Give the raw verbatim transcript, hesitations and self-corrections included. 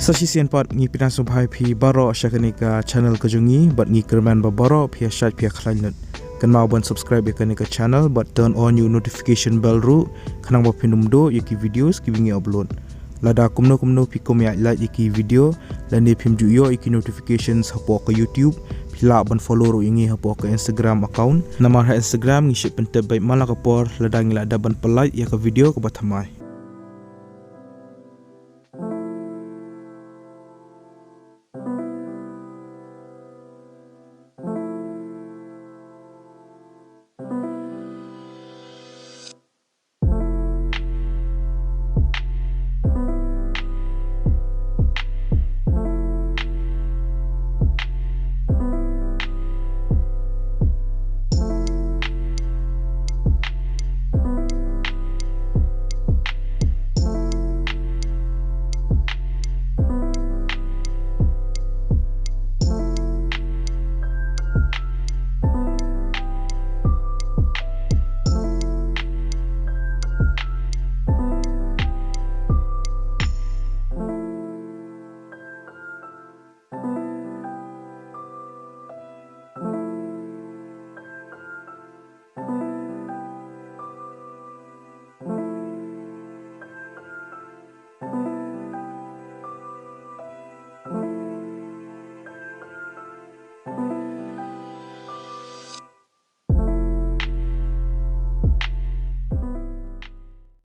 Sa shisien pat ngi pyndonkam sngewbha ïa phi baroh sha kane ka channel ka jong ngi, bad ngi kyrmen ba baroh phi ïa shait phi ïa khlaiñ lut. Kynmaw ban subscribe ïa kane ka channel bad turn on ïa u notification bell ruh, khnang ba phin ym duh ïa ki videos kiba ngi upload. Lada kumno kumno phi kum ïa like ïa ki video lane phim ju ïoh ïa ki notifications hapoh ka YouTube, phi lah ban follow ruh ïa ngi hapoh ka Instagram account. Namar ha Instagram ngi shait pyntip beit man la ka por lada ngi la dep ban pynlait ïa ka video kaba thymmai.